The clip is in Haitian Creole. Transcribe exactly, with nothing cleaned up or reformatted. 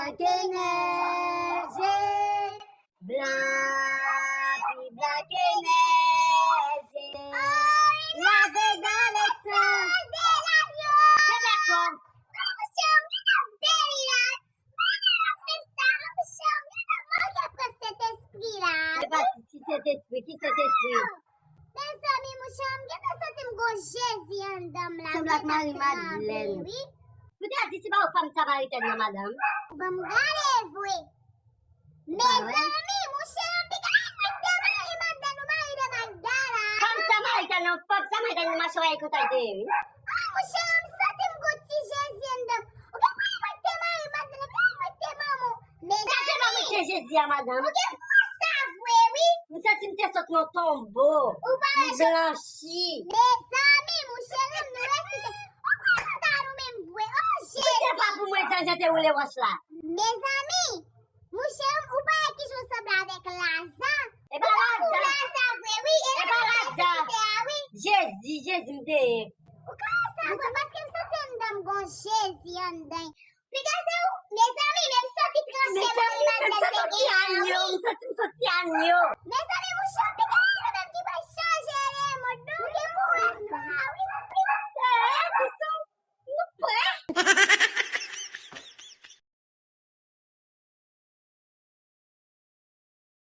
Ke nèj blan, pi blan ke nèj. Lave dan lesan. Fè bèk ou. Monchè, m gentan beni la. Mwen gentan fè sa, monchè, m gentan manke pran Sentespri la. Se pa ti Sentespri, ki Sentespri? Mezanmi, monchè, m gentan santi m gon Jezi anndan m la. Sanble ak Mari Madlèn. Wi. Poutèt di se pa ou fanm samaritèn nan, madanm. Ban m gade vre. Mezanmi, monchè, m te ka mwen te Mari Madlèn ou Mari de Magdala. Fanm samaritèn nan, fanm samaritèn nan, mache wè konsa l te ye, wi. Ah, monchè, m santi m gon ti Jezi anndan m. Ou gen pou mwen te Mari Madlèn, ou gen pou mwen te manman w. Gade manman te Jezi a, madanm. Ou gen pou sa vre, wi. M santi m te sot nan tonbo. Ou pa wè jan blanchi. Mezanmi, monchè, nou resite. Ou kwè nou ta nou menm vre? Oh, Jezi. Ou te pa pou mwen jan jan te woule wòch la. Mezanmi, monchè, ou pa wè kijan w sanble avèk Laza? E pa Laza. Ou Laza vre, wi. E pa Laza. Jezi, Jezi m te ye. Ou ka wè sa vre, paske m santi anndan m gon Jezi anndan. Piga se ou, mezanmi, men m santi tranche Mari Madlèn te genyen, wi. M santi m soti anyo. Mezanmi, monchè, m te